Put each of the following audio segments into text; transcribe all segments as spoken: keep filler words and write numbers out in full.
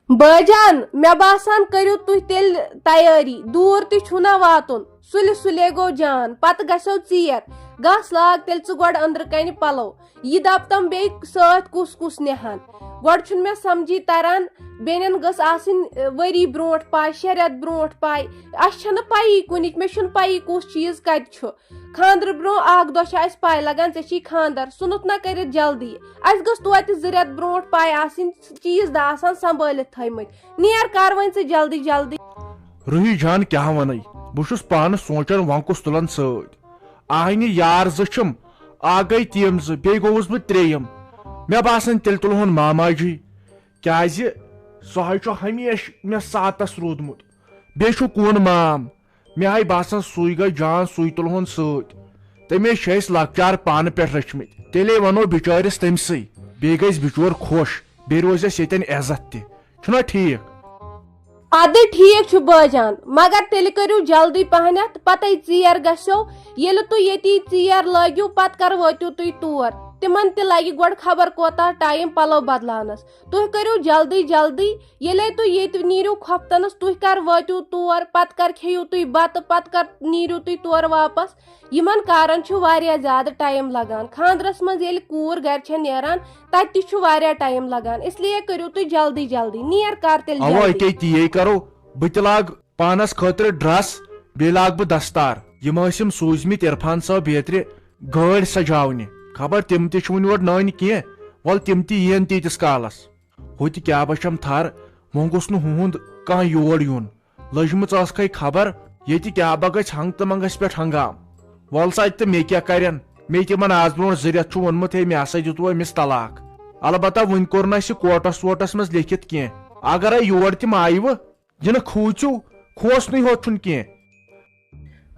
بٲجان، مےٚ باسان کٔرِو تُہۍ تیٚلہِ تیٲری، دوٗر تہِ چھُو نہ واتُن۔ سُلہِ سُلے گوٚو جان، پتہٕ گژھو ژیر۔ گژھ لاگ تیٚلہِ ژٕ گۄڈٕ أنٛدرٕ کنہِ پلو۔ یہِ دپتم بیٚیہِ سۭتۍ کُس کُس نِہن۔ گۄڈٕ چھُنہٕ مےٚ سمجھی تران، بیٚنٮ۪ن گٔژھ آسٕنۍ، ؤری برونٛٹھ پاے، شےٚ رٮ۪تھ برونٛٹھ پاے۔ اسہِ چھنہٕ پیی کُنِچ، مےٚ چھُنہٕ پیی کُس چیٖز کتہِ چھُ۔ خانٛدرٕ برونٛہہ اکھ دۄہ چھِ اسہِ پاے لگان، ژےٚ چھی خانٛدر، سُہ نوٚت نہ کٔرِتھ جلدی۔ اسہِ گٔژھ توتہِ زٕ رٮ۪تھ برونٛٹھ پاے آسٕنۍ، چیٖز دہ آسان سنبھٲلِتھ تھٲومٕتۍ۔ نیر کر وۄنۍ ژٕ جلدی جلدی۔ روحی جان، کیٛاہ وَنَے؟ بہٕ چھُس پانہٕ سونٛچان، وۄنۍ کُس تُلَن سۭتۍ؟ آہنہِ یار زٕ چھِم، اَکھ گٔے تِم زٕ، بیٚیہِ گوٚوُس بہٕ ترٛیٚیِم۔ مےٚ باسان، تیٚلہِ تُلہون ماما جی، کیٛازِ سُہ ہَے چھُ ہمیشہِ مےٚ ساتَس روٗدمُت۔ بیٚیہِ چھُ کُن مام، مےٚ ہَے باسان، سُے گژھِ جان، سُے تُلہون سۭتۍ۔ تٔمۍ ہے چھِ أسۍ لۄکچار پانہٕ پٮ۪ٹھ رٔچھمٕتۍ۔ تیٚلے وَنو بِچٲرِس تٔمۍ سٕے، بیٚیہِ گژھِ بِچور خۄش، بیٚیہِ روزٮ۪س ییٚتٮ۪ن عزت تہِ۔ چھُنا ٹھیٖک؟ ادٕ ٹھیٖک چھُ بٲجان، مگر تیٚلہِ کٔرِو جلدی پہنتھ، پتے ژیر گژھیو۔ ییٚلہِ تُہۍ ییٚتی ژیر لٲگِو، پتہٕ کر وٲتِو تُہۍ تور؟ تِمن تہِ لگہِ گۄڈٕ خبر کوتاہ ٹایم پلو بدلاونس۔ تُہۍ کٔرِو جلدی جلدی، ییٚلے تُہۍ ییٚتہِ نیٖرِو خۄفتنس، تُہۍ کر وٲتِو تور، پتہٕ کر کھیٚیِو تُہۍ بتہٕ، پتہٕ کر نیٖرِو تُہۍ تورٕ واپس؟ یِمن کارن چھُ واریاہ زیادٕ ٹایم لگان۔ خاندرس منٛز ییٚلہِ کوٗر گرِ چھےٚ نیران، تتہِ تہِ چھُ واریاہ ٹایم لگان، اس لیے کٔرِو تُہۍ جلدی جلدی، نیر کر تیٚلہِ اوا، جلدی۔ أکے تی ہے کرو۔ بہٕ تہِ لاگ پانس خٲطرٕ ڈرس، بیٚیہِ لاگ بہٕ دستار۔ یِم ٲسۍ یِم سوٗزمٕتۍ عرفان صٲب بیترِ گٲڑۍ سجاونہِ۔ خبر تِم تہِ چھِ وُنہِ یور نٲنۍ کینٛہہ۔ ول، تِم تہِ یِن تیٖتِس کالس۔ ہُتہِ کیٛاہ بہ چھم تھر، وۄنۍ گوٚژھ نہٕ ہُہُنٛد کانٛہہ یور یُن۔ لٔجمٕژ ٲسکھے خبر، ییٚتہِ کیٛاہ بہ گژھِ ہنٛگ تہٕ منٛگس پٮ۪ٹھ ہنگام۔ ول سا، تہٕ مےٚ کیٛاہ کرن؟ مےٚ تِمن آز برونٛٹھ زٕ رٮ۪تھ چھُ ووٚنمُت، ہے، مےٚ ہسا دیُت وۄنۍ أمِس طلاق۔ البتہ وُنہِ کوٚر نہٕ اَسہِ کورٹس وورٹس منٛز لیکھِتھ کینٛہہ۔ اگرے یور تِم آیہِ وٕ، یہِ نہٕ کھوٗژِو، کھوژنُے ہوت چھُنہٕ کینٛہہ۔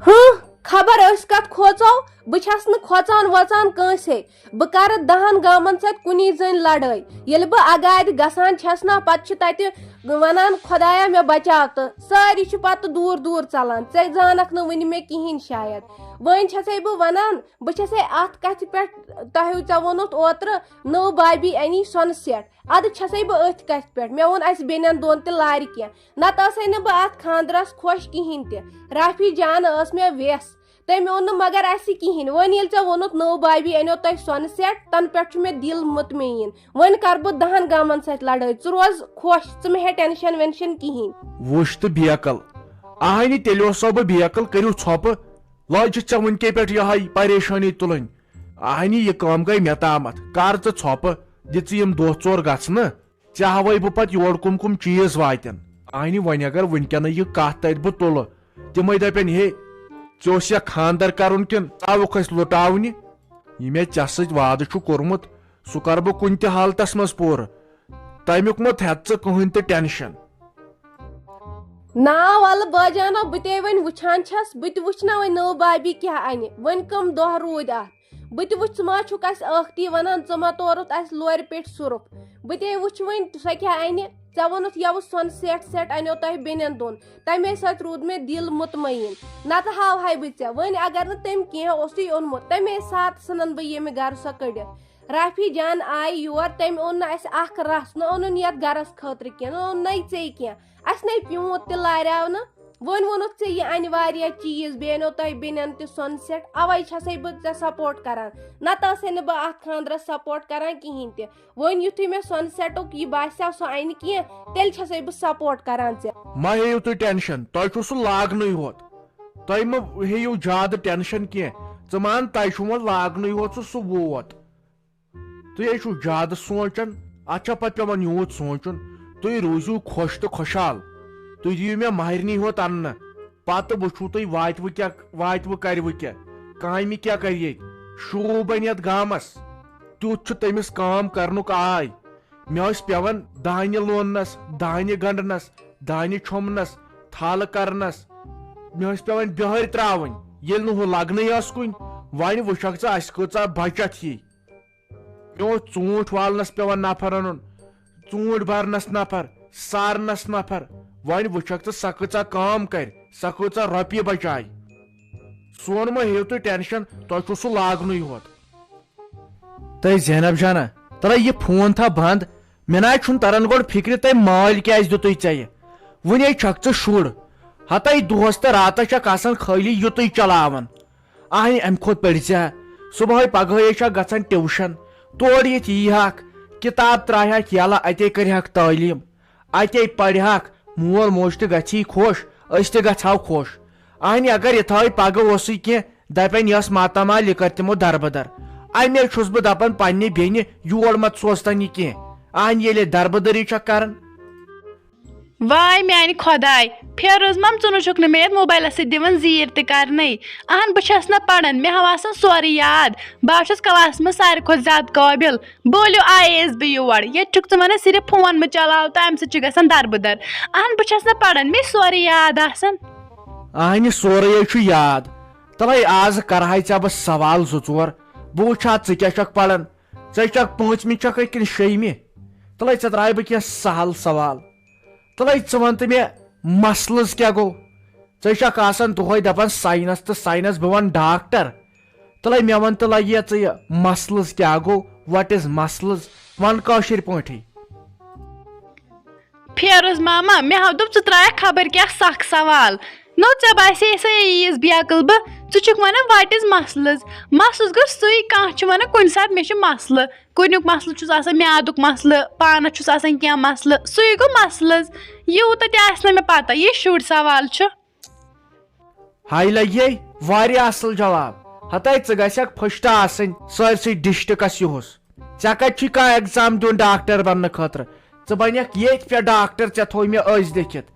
ہٕنٛہ، خبر أسۍ کتھ کھوژو؟ بہٕ چھس نہٕ کھوژان وۄژان کٲنٛسے۔ بہٕ کرٕ دہن گامن سۭتۍ کُنی زٔنۍ لڑٲے۔ ییٚلہِ بہٕ اگادِ گژھان چھس نا، پتہٕ چھِ تتہِ ونان، "خۄدایا، مےٚ بچاو"، تہٕ سٲری چھِ پتہٕ دوٗر دوٗر ژلان۔ ژےٚ زانکھ نہٕ وُنہِ مےٚ کِہیٖنۍ شاید۔ وۄنۍ چھسے بہٕ ونان، بہٕ چھسے اتھ کتھِ پٮ۪ٹھ، تۄہہِ ژےٚ ووٚنُتھ اوترٕ، نٔو بابی اَنی سۄنہٕ سیٹ۔ ادٕ چھسے بہٕ أتھۍ کتھِ پٮ۪ٹھ۔ مےٚ ووٚن اسہِ بیٚنٮ۪ن دۄن تہِ لارِ کینٛہہ۔ نتہٕ ٲسے نہٕ بہٕ اتھ خاندرس خۄش کِہیٖنۍ تہِ۔ رافی جان ٲس مےٚ ویس۔ تٔمۍ اوٚن نہٕ مگر اسہِ کِہیٖنۍ۔ وۄنۍ ییٚلہِ ژےٚ ووٚنُتھ نٔو بابی انیو تۄہہِ سۄنہٕ سیٹ، تنہٕ پٮ۪ٹھ چھُ مےٚ دِل مطمئن۔ وۄنۍ کر بہٕ دہن گامن سۭتۍ لڑٲے۔ ژٕ روز خۄش، ژٕ مہ ہےٚ ٹینشن وینشن کِہیٖنۍ۔ وٕچھ تہٕ بیکل۔ اہنہِ تیٚلہِ اوسو بہٕ بیکل، کٔرِو ژھۄپہٕ۔ لٲج چھِ ژےٚ وٕنکے پٮ۪ٹھ یِہوٚے پریشٲنی تُلٕنۍ۔ اہنہِ یہِ کٲم گٔے مےٚ تامتھ۔ کر ژٕ ژھۄپہٕ، دِ ژٕ یِم دۄہ ژور گژھنہٕ۔ ژےٚ ہاوَے بہٕ پتہٕ یورٕ کُم کُم چیٖز واتن۔ اہنہِ وۄنۍ اگر وٕنکٮ۪نٕے یہِ کتھ تتہِ بہٕ تُلہٕ، تِمے دپن، ہے، ژےٚ اوس یا خاندر کرُن کِنہٕ ژاوُکھ أسۍ لُٹاونہِ؟ یہِ مےٚ ژےٚ سۭتۍ وعدٕ چھُ کوٚرمُت، سُہ کرٕ بہٕ کُنہِ تہِ حالتس منٛز پوٗرٕ۔ تمیُک مہ ہیٚتھ ژٕ کٕہٕنۍ تہِ ٹینشن۔ نا ولہٕ بٲجانو، بہٕ تے وۄنۍ وٕچھان چھس، بہٕ تہِ وٕچھ نا وۄنۍ نٔو بابی کیٛاہ انہِ، وۄنۍ کم دۄہ روٗدۍ اتھ۔ بہٕ تہِ وٕچھ، ژٕ ما چھُکھ اسہِ ٲختی ونان، ژٕ ما تورُتھ اسہِ لورِ پیٹھ سُرُف۔ بہٕ تے وٕچھ وۄنۍ، سۄ کیٛاہ انہِ؟ ژےٚ ووٚنُتھ یَوٕ سۄنہٕ سیٹ سیٹ انیو تۄہہِ بیٚنٮ۪ن دۄن، تمے سۭتۍ روٗد مےٚ دِل مطمئن۔ نتہٕ ہاوہاے بہٕ ژےٚ، وۄنۍ اگر نہٕ تٔمۍ کینٛہہ اوسُے اوٚنمُت، تمے ساتہٕ ژھٕنن بہٕ ییٚمہِ گرٕ سۄ کٔڑِتھ۔ رافی جان آیہِ یور، تٔمۍ اوٚن نہٕ اسہِ اکھ رژھ، نہ اوٚنُن یتھ گرس خٲطرٕ کینٛہہ، نہ اوٚن نَے ژے کینٛہہ۔ اسہِ نے پیوٗنت تہِ لاریاو نہٕ۔ وۄنۍ ووٚنُتھ ژےٚ یہِ انہِ واریاہ چیٖز، بیٚیہِ انیو تۄہہِ بیٚنٮ۪ن تہِ سۄنہٕ سیٹ، اوے چھسے بہٕ ژےٚ سپورٹ کران، نتہٕ ٲسے نہٕ بہٕ اتھ خاندرس سپورٹ کران کِہینۍ تہِ۔ وۄنۍ یُتھُے مےٚ سۄنہٕ سیٹُک یہِ باسیو سُہ انہِ کینٛہہ، تیٚلہِ چھسے بہٕ سپورٹ کران ژےٚ۔ مہ ہیٚیِو تُہۍ ٹینشن، تۄہہِ چھُو سُہ لاگنُے ہوت۔ تۄہہِ مہ ہیٚیِو زیادٕ ٹینشن کینٛہہ۔ ژٕ مان، تۄہہِ چھُو وۄنۍ لاگنُے ہوت سُہ، سُہ ووت۔ تُہۍ ہے چھِو زیادٕ سونٛچان، اَتھ چھا پَتہٕ پٮ۪وان یوٗت سونٛچُن؟ تُہۍ روٗزِو خۄش تہٕ خۄشحال۔ تُہۍ دِیِو مےٚ مَہرنی ہوت اَننہٕ، پَتہٕ وٕچھِو تُہۍ واتہِ وٕ کیٛاہ، واتہِ وٕ کَرِ وٕ کیٛاہ، کامہِ کیٛاہ کَرِ ییٚتہِ؟ شوٗب بَنہِ یَتھ گامَس۔ تیُتھ چھُ تٔمِس کٲم کَرنُک آے۔ مےٚ ٲسۍ پٮ۪وان دانہِ لوننَس، دانہِ گنٛڈنَس، دانہِ چھۄمبنَس، تھل کَرنَس۔ مےٚ ٲسۍ پٮ۪وان بِہٲرۍ ترٛاوٕنۍ، ییٚلہِ نہٕ ہُہ لَگنٕے ٲس کُنہِ۔ وۄنۍ وٕچھکھ ژٕ اَسہِ کۭژاہ بَچَتھ یی۔ مےٚ اوس ژوٗنٛٹھۍ والنَس پٮ۪وان نفر اَنُن، ژوٗنٛٹھۍ بَرنَس نفر، سارنَس نفر۔ وۄنۍ وٕچھکھ ژٕ سۄ کۭژاہ کٲم کَرِ، سۄ کۭژاہ رۄپیہِ بچایہِ۔ سون مہ ہیٚیِو تُہۍ ٹینشن، تۄہہِ چھُو سُہ لاگنُے ہوت۔ تہٕ زینب جانہ، ترٛٲے یہِ فون تھا بنٛد، مےٚ نہ چھُنہٕ تران گۄڈٕ فِکرِ، تۄہہِ مٲلۍ کیٛازِ دیُتُے ژےٚ یہِ؟ وُنے چھکھ ژٕ شُر، ہتاے دۄہس تہٕ راتس چھکھ آسان خٲلی یُتُے چلاوان۔ اہنہِ، امہِ کھۄتہٕ پٔرۍ زِ ہا۔ صبحٲے پگہٲے چھکھ گژھان ٹیوشن، تورٕ یِتھ یی ہاکھ، کتاب ترایہِ ہاکھ یلہٕ، اتے کرِ ہاکھ تعلیٖم، اتے پرِ ہاکھ، مول موج تہِ گژھی خۄش، أسۍ تہِ گژھہو خۄش۔ اہنہِ، اگر یِتھٲے پگہٕ اوسُے کینٛہہ، دپن یۄس ماتامال، یہِ کر تِمو دربدر۔ امے چھُس بہٕ دپان پننہِ بیٚنہِ، یور مت سوزتن یہِ کینٛہہ۔ اہنہِ، ییٚلہِ دربدری چھکھ کران۔ واے میانہِ خۄداے، فیروز مم، ژٕ نہٕ چھُکھ نہٕ مےٚ یتھ موبایلس سۭتۍ دِوان زیٖر تہِ کرنَے۔ اہن، بہٕ چھس نہ پران، مےٚ ہاو آسان سورُے یاد۔ بہٕ ہا چھس کلاسس منٛز ساروی کھۄتہٕ زیادٕ قٲبل۔ بولِو آیے یس بہٕ یور، ییٚتہِ چھُکھ ژٕ ونان صرف فون مہٕ چلاو تہٕ امہِ سۭتۍ چھُ گژھان دربٕدر۔ اہن، بہٕ چھس نہ پران، مےٚ چھُ سورُے یاد آسان۔ اہنہِ، سورُے چھُ یاد۔ تلے آز کرہاے ژےٚ بہٕ سوال زٕ ژور، بہٕ وٕچھِ ہا ژٕ کیٛاہ چھکھ پران۔ ژےٚ چھکھ پٲنٛژمہِ چھکھے کِنہٕ شیٚیمہِ؟ تلے ژےٚ ترٛایہِ بہٕ کینٛہہ سہل سوال۔ تلے ژٕ وَن تہٕ مےٚ، مسلٕز کیٛاہ گوٚو؟ ژےٚ چھکھ آسان دۄہے دپان ساینس تہٕ ساینس، بہٕ ونہٕ ڈاکٹر۔ تلے مےٚ وَن تہٕ لگہِ ژٕ یہِ مسلٕز کیٛاہ گوٚو؟ What is مسلٕز؟ وَن کٲشِر پٲٹھی۔ فیروز ماما، مےٚ ہاو دوٚپ ژٕ ترٛایَکھ خبر کیٛاہ سخ سوال۔ نو، ژےٚ باسے سا یہِ ییٖژ بیقل بہٕ؟ ژٕ چھُکھ وَنان what is مسلٕز؟ مسلٕز گوٚو سُے، کانٛہہ چھُ وَنان کُنہِ ساتہٕ مےٚ چھُ مسلہٕ۔ کُنیُک مسلہٕ چھُس آسان، میادُک مسلہٕ، پانس چھُس آسان کینٛہہ مسلہٕ، سُے گوٚو مسلٕز۔ یوٗتاہ تہِ آسہِ نہٕ مےٚ پتہ، یہِ شُر سوال چھُ۔ ہاے لگے، واریاہ اصل جواب۔ ہتاے ژٕ گژھکھ first آسٕنۍ سٲرسٕے ڈسٹرکس یُہُس۔ ژےٚ کتہِ چھُے کانٛہہ exam دیُن ڈاکٹر بننہٕ خٲطرٕ؟ ژٕ بنکھ ییٚتہِ پٮ۪ٹھ ڈاکٹر، ژےٚ تھوٚو مےٚ أسۍ لیکھِتھ۔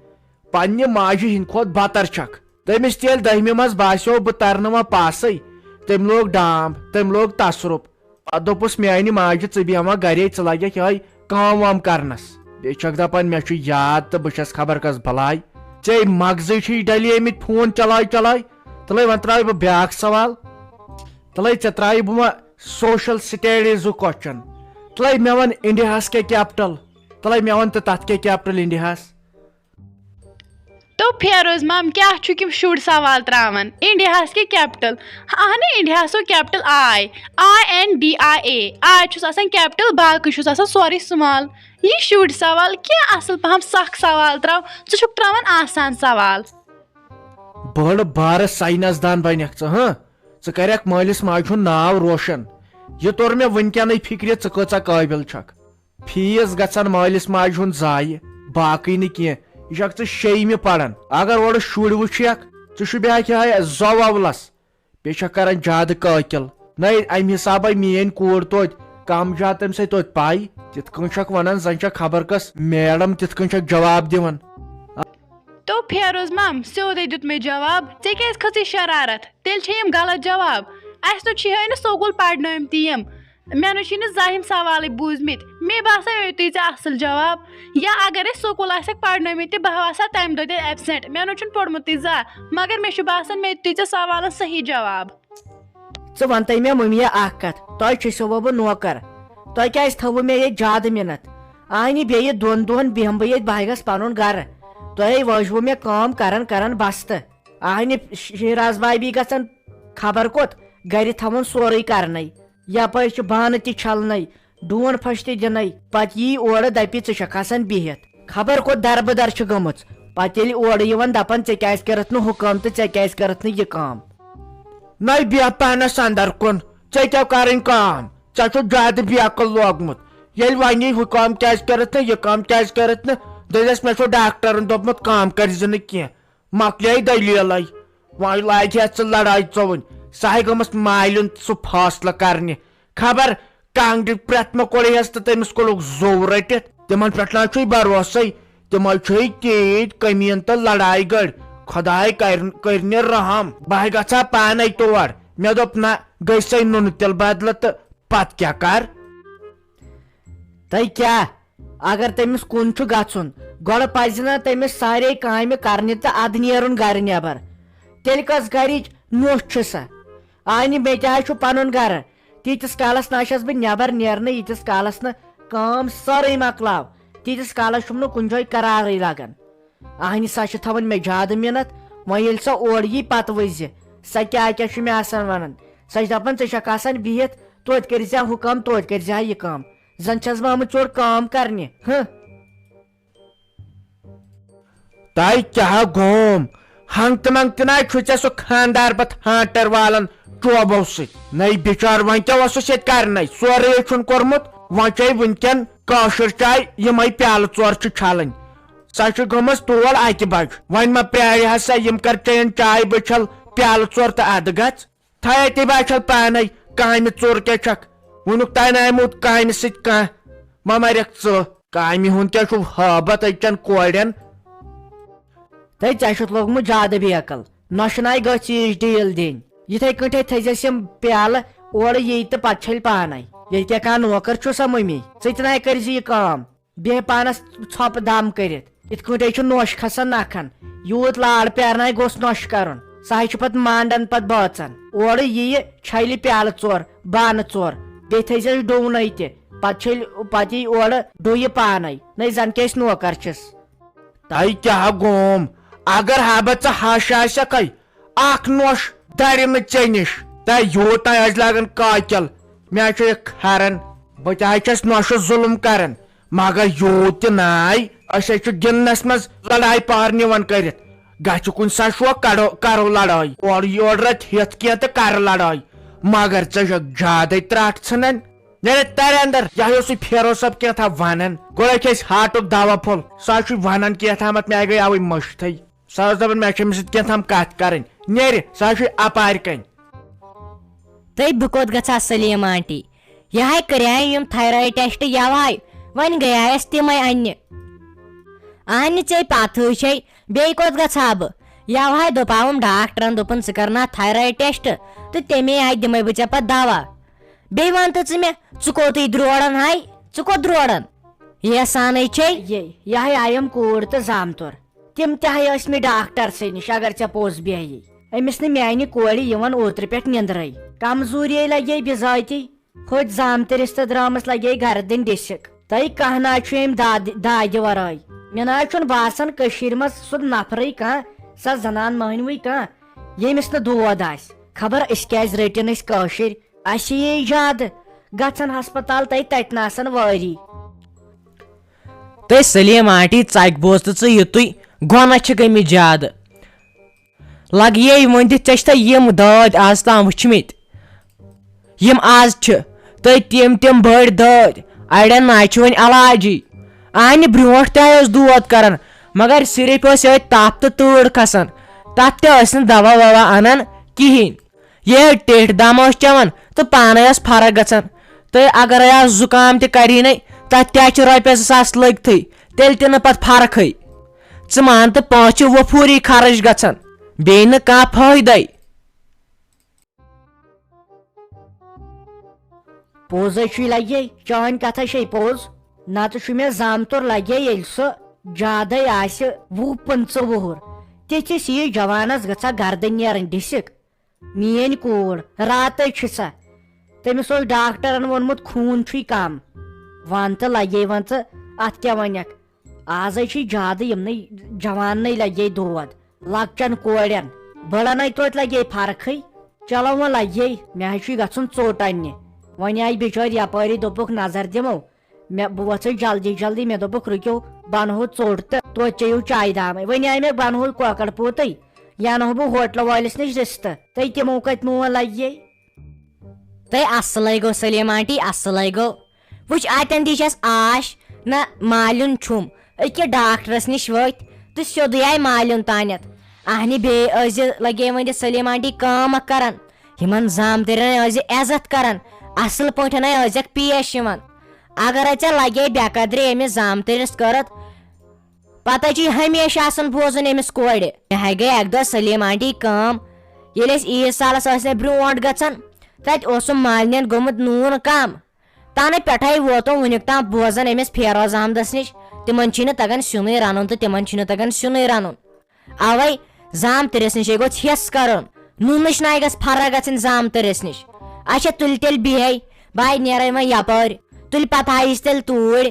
پننہِ ماجہِ ہٕنٛدِ کھۄتہٕ بتر چھکھ۔ تٔمِس تہِ ییٚلہِ دٔہمہِ منٛز باسیو بہٕ ترنہٕ وۄنۍ پاسٕے، تٔمۍ لوگ ڈام، تٔمۍ لوگ تصرُف۔ پتہٕ دوٚپُس میانہِ ماجہِ، ژٕ بیٚہمہ گرے، ژٕ لگکھ یِہوٚے کٲم وٲم کرنس۔ بیٚیہِ چھکھ دپان مےٚ چھُ یاد تہٕ بہٕ چھس خبر کس بلاے۔ ژے مغزٕے چھُے ڈلیمٕتۍ فون چلاے چلاے۔ تلے وۄنۍ تراوے بہٕ بیاکھ سوال۔ تلے ژےٚ ترٛایہِ بہٕ وۄنۍ social studiesُک question۔ تلے مےٚ وَن انڈیاہس کیٛاہ capital؟ تلے مےٚ وَن تہٕ تتھ کیٛاہ capital انڈیاہس؟ تو فیروز مام، کیٛاہ چھُکھ یِم شُرۍ سوال ترٛاوان؟ انڈیاہس کیٛاہ capital؟ اہنہِ، انڈیاہس گوٚو capital I، I N D I A۔ I چھُس آسان capital، باقٕے چھُس آسان سورُے small۔ یہِ شُرۍ سوال کیٛاہ اصل پہم سخ سوال ترٛاو، ژٕ چھُکھ ترٛاوان آسان سوال۔ بٔڑ بارٕ ساینس دان بنکھ ژٕ، ہاں؟ ژٕ کرکھ مٲلِس ماجہِ ہُنٛد ناو روشن۔ یہِ توٚر مےٚ وٕنکیٚنٕے فِکرِ، ژٕ کۭژاہ قٲبِل چھکھ۔ فیس گژھن مٲلِس ماجہِ ہُنٛد ضایہِ، باقٕے نہٕ کینٛہہ۔ یہِ چھکھ ژٕ شیٚیمہِ پران۔ اگر اورٕ شُرۍ وٕچھکھ، ژٕ چھُ بیٛاکھ یِہوٚے زووَلس۔ بیٚیہِ چھکھ کران زیادٕ قٲقِل۔ نَے، امہِ حسابے میٲنۍ کوٗر توتہِ کم زیادٕ تٔمۍ سۭتۍ توتہِ پاے۔ تِتھ کٔنۍ چھکھ ونان زن چھکھ خبر کس میڈم، تِتھ کٔنۍ چھکھ جواب دِوان۔ تو فیروز مام، سیوٚدے دیُت مےٚ جواب، ژےٚ کیٛازِ کھٔژٕے شرارت؟ تیٚلہِ چھے یِم غلط جواب۔ اَسہِ نہٕ چھُ یِہوٚے نہٕ سکوٗل پرنٲومٕتۍ یِم۔ مےٚ نہٕ چھُے نہٕ زانٛہہ یِم سوالٕے بوٗزمٕتۍ۔ مے باسان یِتُے ژےٚ اصل جواب۔ یا اگر أسۍ سکوٗل آسٮ۪کھ پرنٲومٕتۍ تہِ، بہٕ ہا آسہٕ ہا تمہِ دۄہ تہِ absent۔ مےٚ نہٕ چھُنہٕ پوٚرمُتٕے زانٛہہ، مگر مےٚ چھُ باسان مےٚ دیُتُے ژےٚ سوالن صحیح جواب۔ ژٕ وَن تَے مےٚ مٔمی اکھ کتھ، تۄہہِ چھُسو بہٕ نوکر، تۄہہِ کیٛازِ تھٲوٕ مےٚ ییٚتہِ زیادٕ مِنت؟ اہنہِ، بیٚیہِ دۄن دۄہن بیٚہمہٕ بہٕ ییٚتہِ، بہٕ ہا گژھٕ پنُن گرٕ۔ تۄہے وٲجوٕ مےٚ کٲم کران کران بستہٕ۔ اہنہِ، شیراز بابی گژھن خبر کوٚت، گرِ تھاوُن سورُے کرنَے۔ یپٲرۍ چھِ بانہٕ تہِ چھلنَے، ڈوٗن پھٔش تہِ دِنَے۔ پتہٕ یی اورٕ دپہِ، ژٕ چھکھ آسان بِہِتھ۔ خبر کوٚت دربٕدر چھِ گٔمٕژ۔ پتہٕ ییٚلہِ اورٕ یِوان دپان، ژےٚ کیٛازِ کٔرٕتھ نہٕ ہُہ کٲم تہٕ ژےٚ کیٛازِ کٔرٕتھ نہٕ یہِ کٲم؟ نَے بیٚہہ پانس اندر کُن، ژےٚ کیٛاہ کرٕنۍ کٲم؟ ژےٚ چھُ زیادٕ بیقل لوگمُت۔ ییٚلہِ وَنی ہُہ کٲم کیٛازِ کٔرٕتھ نہٕ، یہِ کٲم کیٛازِ کٔرٕتھ نہٕ، دٔپِس مےٚ چھُ ڈاکٹرن دوٚپمُت کٲم کٔرۍ زِ نہٕ کینٛہہ۔ مۄکلیے دٔلیٖلَے۔ وۄنۍ لاگہِ ہا ژٕ لڑاے ژوٚوُنۍ۔ سۄ ہے گٔمٕژ مالِیُن سُہ فٲصلہٕ کرنہِ۔ خبر کانٛگرِ پرٛٮ۪تھ مہ کوٚڑے ہس تہٕ تٔمِس کوٚڑُکھ زوٚو رٔٹِتھ۔ تِمن پٮ۪ٹھ نہ چھُے بھروسے۔ تِمے چھے تیٖتۍ کٔمیٖن تہٕ لڑایہِ گٔڑۍ۔ خۄداے کرِ، کٔرِنہِ رحم۔ بہٕ ہے گژھٕ ہا پانے تور۔ مےٚ دوٚپ نہ، گٔے سۄے نُنہٕ تِلہٕ بدلہٕ تہٕ پتہٕ کیٛاہ کر؟ تۄہہِ کیٛاہ؟ اگر تٔمِس کُن چھُ گژھُن، گۄڈٕ پزِ نہ تٔمِس سارے کامہِ کرنہِ تہٕ ادٕ نیرُن گرِ نٮ۪بر۔ تیٚلہِ کۄس گرِچ نوٚش چھِ سۄ؟ آنہِ، مےٚ تہِ حظ چھُ پنُن گرٕ۔ تیٖتِس کالس نہ چھَس بہٕ نٮ۪بر نیرنٕے، ییٖتِس کالس نہٕ کٲم سٲرٕے مۄکلاو، تیٖتِس کالس چھُم نہٕ کُنہِ جایہِ قرارٕے لگان۔ اہنہِ، سۄ چھِ تھاوان مےٚ زیادٕ مِنت۔ وۄنۍ ییٚلہِ سۄ اورٕ یی، پتہٕ وٕچھزِ، سۄ کیٛاہ کیٛاہ چھُ مےٚ آسان ونان۔ سۄ چھِ دپان، ژٕ چھکھ آسان بِہِتھ، توتہِ کٔرۍ زِ ہا ہُہ کٲم، توتہِ کٔرۍ زِ ہا یہِ کٲم۔ زن چھس بہٕ آمٕژ یور کٲم کرنہِ۔ ہہ۔ تۄہہِ کیٛاہ گوم؟ ہنگتہٕ منگتہٕ نہ چھُ ژےٚ سُہ خاندار پتہٕ ہانٹر والن ٹوبو سۭتۍ۔ نَے بِچار، وۄنۍ کیٛاہ اوسُس ییٚتہِ کرنَے؟ سورُے چھُن کوٚرمُت، وۄنۍ چے وٕنکٮ۪ن کٲشِر چاے، یِمے پیالہٕ ژور چھِ چھلٕنۍ۔ سۄ چھِ گٔمٕژ تول اَکہِ بجہِ۔ وۄنۍ ما پرٛارِ ہا سۄ، یِم کر چیٚیَن چاے بٕچھل، پیالہٕ ژور تہٕ اَدٕ گژھ۔ تھایے تہِ باسیٚو پانے، کامہِ ژوٚر کیٛاہ چھکھ؟ وُنیُک تانۍ آیومُت کامہِ سۭتۍ کانٛہہ؟ وۄنۍ مرکھ ژٕ۔ کامہِ ہُنٛد کیٛاہ چھُو ہٲبت أزچٮ۪ن کورٮ۪ن؟ تہٕ ژےٚ چھُتھ لوٚگمُت زیادٕ بیقل۔ نۄشہِ ناے گٔژھ ییٖژ ڈیٖل دِنۍ۔ یِتھے کٲٹھۍ تھٲیزٮ۪س یِم پیالہٕ اورٕ یی تہٕ پتہٕ چھٔلۍ پانے۔ ییٚلہِ کیٛاہ کانٛہہ نوکر چھُ سا مٔمی؟ ژٕ تہِ ناے کٔرزِ یہِ کٲم۔ بیٚہہ پانس ژھۄپہٕ دم کٔرِتھ۔ یِتھ کٲٹھۍ چھُ نوش کھسان نکھن۔ یوٗت لاڑ پیارناے گوٚژھ نوش کرُن۔ سُہ ہے چھُ پتہٕ مانڈان پتہٕ بٲژن۔ اورٕ یِیہِ چھلہِ پیالہٕ ژور، بانہٕ ژور۔ بیٚیہِ تھٲیزٮ۪س ڈوٗنَے تہِ۔ پتہٕ چھٔلۍ، پتہٕ یی اورٕ ڈُیہِ پانے۔ نَے زن کیٛاہ أسۍ نوکر چھِس۔ تۄہہِ کیٛاہ گوم؟ اگر ہا بہٕ ژٕ ہش آسٮ۪کھے، اکھ نوش درِ نہٕ ژےٚ نِش۔ تۄہہِ یوٗت تۄہہِ ٲسۍ لاگان قٲتِل، مےٚ چھُ یہِ کھران۔ بہٕ تہِ حظ چھَس نۄشہِ ظُلُم کران، مگر یوٗت تہِ ناے۔ أسۍ حظ چھِ گِنٛدنَس منٛز لڑایہِ پہر نِوان کٔرِتھ۔ گژھِ کُنہِ ساتہٕ شوق، کڑو، کرو لڑٲے۔ اورٕ یورٕ رَتھ ہٮ۪تھ کینٛہہ تہٕ کرٕ لڑٲے۔ مگر ژےٚ چھَکھ زیادَے ترٛٹھ ژھٕنان۔ نیرے ترِ اندر، یہِ ہا اوسُے فیروز صٲب کینٛہہ تام ونان۔ گۄڈٕ چھِ أسۍ ہاٹُک دوا پھوٚل، سُہ حظ چھُ ونان کینٛہہ تامتھ، مےٚ گٔے اوٕے مٔشتھٕے۔ سُہ حظ دپان، مےٚ چھِ أمِس سۭتۍ کینٛہہ تام کتھ کرٕنۍ۔ نیرِ، سُہ حظ چھُ اپارِ کنۍ۔ تہٕ بہٕ کوٚت گژھٕ ہا سلیٖم آنٹی؟ یہِ ہاے کریاے یِم تھایرایڈ ٹیسٹ یوٕ ہاے، وۄنۍ گٔیایس تِمے اننہِ۔ اہنہِ ژےٚ پتہٕے چھے، بیٚیہِ کوٚت گژھٕ ہا بہٕ؟ یوٕ ہاے دوٚپاوُم ڈاکٹرن، دوٚپُن، ژٕ کرناو تھایرایڈ ٹیسٹ تہٕ تمے آیہِ دِمے بہٕ ژےٚ پتہٕ دوا۔ بیٚیہِ وَن تہٕ ژٕ مےٚ، ژٕ کوٚتٕے درورن ہاے؟ ژٕ کوٚت درورن؟ یہِ احسانٕے چھے۔ یے، یہِ ہاے آیم کوٗر تہٕ زامتُر۔ تِم تہِ ہاے ٲسۍ مےٚ ڈاکٹرسٕے نِش، اگر ژےٚ پوٚز بیہہِ۔ أمِس نہٕ میانہِ کورِ یِوان اوترٕ پٮ۪ٹھ نِندرے۔ کمزوٗری لگے بِذٲتی۔ ہوٚتۍ زامتٕرِس تہٕ درامَس لگے گردٕنۍ ڈِسِک۔ تۄہہِ کانٛہہ نہ چھُ أمۍ دادِ، دادِ ورٲے۔ مےٚ نہ چھُنہٕ باسان کٔشیٖرِ منٛز سُہ نفرٕے کانٛہہ، سۄ زنان مٔہنوٕے کانٛہہ، ییٚمِس نہٕ دود آسہِ۔ خبر أسۍ کیازِ رٔٹِن أسۍ کٲشِرۍ؟ اَسہِ یی زیادٕ گژھن ہسپتال تہٕ تَتہِ نہٕ آسان وٲری۔ تہٕ سلیٖم آنٹی، ژکہِ بوز تہٕ ژٕ یِتُے، گۄنہ چھِ گٔمٕتۍ زیادٕ۔ لگیے ؤنِتھ، ژےٚ چھِ تھا یِم دٲدۍ آز تام وٕچھمٕتۍ؟ یِم آز چھِ، تہٕ تِم تِم بٔڑۍ دٲدۍ، اڑٮ۪ن نہ چھُ وۄنۍ علاجی۔ اہنہِ برونٛٹھ تہِ اوس دود کران، مگر صرف اوس یِہوٚے تپھ تہٕ تۭر کھسان، تتھ تہِ ٲسۍ نہٕ دوا ووا انان کِہیٖنۍ۔ ییٚلہِ ٹیٚٹھۍ دم اوس چٮ۪وان تہٕ پانے ٲس فرق گژھان۔ تہٕ اگرے آز زُکام تہِ کریٖنے، تتھ تہِ حظ چھِ رۄپیس زٕ ساس لٔگتھٕے، تیٚلہِ تہِ نہٕ پتہٕ فرقٕے۔ ژٕ مان تہٕ پونٛسہٕ چھِ وفوٗری خرٕچ گژھان، بیٚیہِ نہٕ کانٛہہ فٲیدَے۔ پوٚز ہے چھُے لگے، چٲنۍ کتھ ہے چھے پوٚز۔ نتہٕ چھُ مےٚ زامتُر لگے، ییٚلہِ سُہ زیادَے آسہِ وُہ پٕنٛژٕہ وُہُر، تِتھِس یی جوانس گژھان گردٕ نیرٕنۍ ڈِسِک۔ میٲنۍ کوٗر راتَے چھِ سۄ۔ تٔمِس اوس ڈاکٹرن ووٚنمُت، خوٗن چھُے کم۔ وَن تہٕ لگے وۄنۍ ژٕ، اتھ کیٛاہ ونکھ؟ آز ہے چھُے زیادٕ یِمنٕے جواننٕے لگے دود، لۄکچن کورٮ۪ن۔ بٔڑن ہے توتہِ لگے فرقٕے۔ چلو وۄنۍ لگے، مےٚ ہے چھُے گژھُن ژوٚٹ اننہِ۔ وۄنۍ آیہِ بِچٲرۍ یپٲری، دوٚپُکھ نظر دِمو۔ مےٚ، بہٕ وۄژھٕس جلدی جلدی، مےٚ دوٚپُکھ، "رُکِو، بہٕ اَنہو ژوٚٹ تہٕ توتہِ چیٚیِو چایہِ دامَے۔" وۄنۍ آیہِ مےٚ، بہٕ اَنہو کۄکَر پوٗتٕے، یہِ اَنہو بہٕ ہوٹلہٕ وٲلِس نِش رِستہٕ۔ تہٕ تِمو کَتہِ مون لَگہِ یے؟ تہٕ اَصلَے گوٚو سلیٖم آنٹی، اَصلَے گوٚو۔ وٕچھ، اَتٮ۪ن تہِ چھَس آش، نہ مالیُن چھُم۔ أکیٛاہ ڈاکٹرَس نِش ؤتھۍ تہٕ سیوٚدُے آے مالیُن تانٮ۪تھ۔ اَہنہِ بیٚیہِ ٲسۍ زِ لَگے وۄنۍ یہِ سلیٖم آنٹی کٲم اَکھ کَران۔ یِمن زامتٕرٮ۪ن ٲسۍ زِ عزت کران، اصل پٲٹھۍ ٲسۍ زٮ۪کھ پیش یِوان۔ اگرے ژےٚ لگے بے قدری أمِس زامتٕرِس کٔرٕتھ، پتہٕ چھُے ہمیشہِ آسان بوزُن أمِس کورِ۔ مےٚ ہے گٔے اکہِ دۄہ سلیٖم آنٹی کٲم، ییٚلہِ أسۍ عیٖد سالس ٲسۍ نہٕ برونٛٹھ گژھان، تتہِ اوسُم مالنٮ۪ن گوٚمُت نوٗن کم۔ تنہٕ پٮ۪ٹھے ووتُم وُنیُک تام بوزان أمِس فیروز احمدس نِش، تِمن چھُے نہٕ تگان سیُنٕے رنُن تہٕ تِمن چھُے نہٕ تگان سیُنٕے رنُن۔ اوے زامتٕرِس نِش گوٚژھ ہٮ۪س کرُن۔ نوٗنٕچ ناے گژھِ فرق گژھٕنۍ زامتٕرِس نِش۔ اچھا، تُلہِ تیٚلہِ بیٚہے، بہٕ ہاے نیرے وۄنۍ یپٲرۍ۔ تُلہِ پتہٕ ہایِس تیٚلہِ توٗرۍ۔